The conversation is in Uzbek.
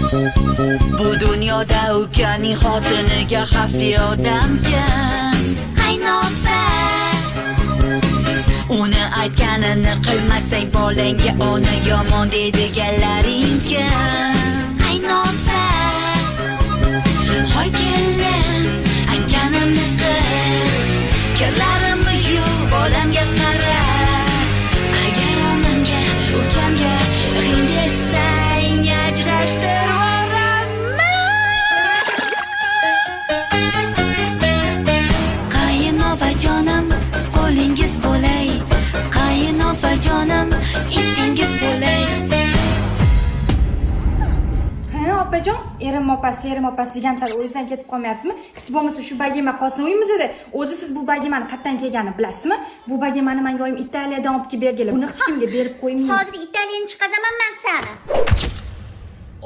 Bu dunyoda ukaning xotiniga xavfli odam kim? Qaynopa. Uni aytganini qilmasang, bolangga ona yomon deydiganlaring kim? Qaynopa. Hoy kelin, aytganimni qil. Kirlarimni yuv, bolamga qara. Agar onamga, ukamga g'ing desang, ajrashtirib yuboraman. Qayinopajonim, qo'lingiz bo'lay. Qayinopajonim, itingiz bo'lay. Ha, opajon, erim opasi, erim opasi degan sal o'zidan ketib qolmayapsizmi? Hech bo'lmasa shu bagema qolsin uyimizda. O'zi siz bu bagemani qayerdan kelganini bilasizmi? Bu bagemani menga oyim Italiyadan olib kelib berganlar. Buni hech kimga berib qo'ymayman. Hozir Italiyani chiqazaman man sani.